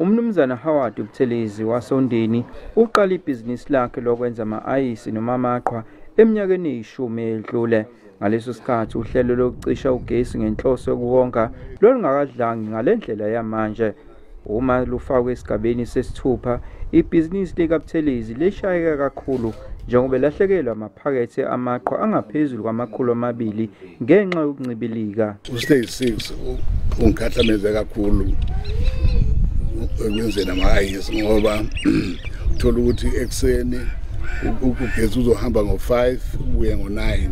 Umnumzana Howard Buthelezi wasoNdini uqala ibhizinisi lakhe lokwenza ama-ayisi noma amaqhwa eminyakeni eyishumi edlule. Ngaleso sikhathi uhlelo lokucisha ugesi ngenhloso yokuwonga lwalungakadlangi ngale ndlela yamanje. Uma lufakwe esigabeni sesithupha, ibhizinisi likaButhelezi lishayeka kakhulu njengoba elahlekelwa amaphakethe amaqhwa angaphezulu kwama-200 ngenxa yokuncibilika. U-stage 6 ungikhahlameze kakhulu ekwenzeni ama-ayisi, ngoba uthola ukuthi ekuseni ugesi uzohamba ngo-5 ubuye ngo-9,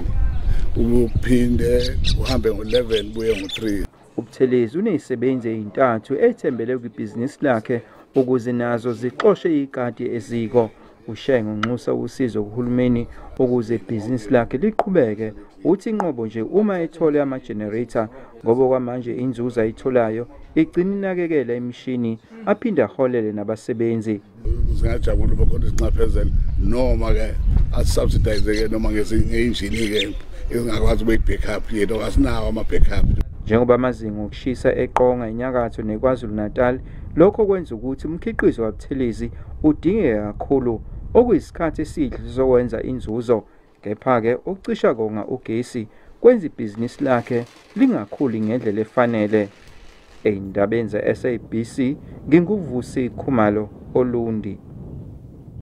uphinde uhambe ngo-11 ubuye ngo-3. UButhelezi unezisebenzi ezintathu ethembele kwibhizinisi lakhe ukuze nazo zixoshe ikati eziko. Ushenge unxusa usizo kuhulumeni ukuze ibhizinisi lakhe liqhubeke. Uthi inqobo nje uma ethole ama-generator, ngoba kwamanje inzuzo ayitholayo igcina inakekela imishini aphinde aholele nabasebenzi. Singajabula uma khona isinxephezelo, noma-ke asubsidize-ke noma ngey'njini-ke ezingakwazi ukuba i-backup yethu, asinawo ama-backup. Njengoba amazinga okushisa eqonga enyakatho neKwaZulu-Natal, lokho kwenza ukuthi umkhiqizo waButhelezi udingeke kakhulu, okuyisikhathi esihle sokwenza inzuzo. Kepha-ke ukucisha konga ugesi kwenza ibhizinisi lakhe lingakhuli ngendlela efanele. Ey'ndabeni ze-SABC, nginguVusi Khumalo, Olundi.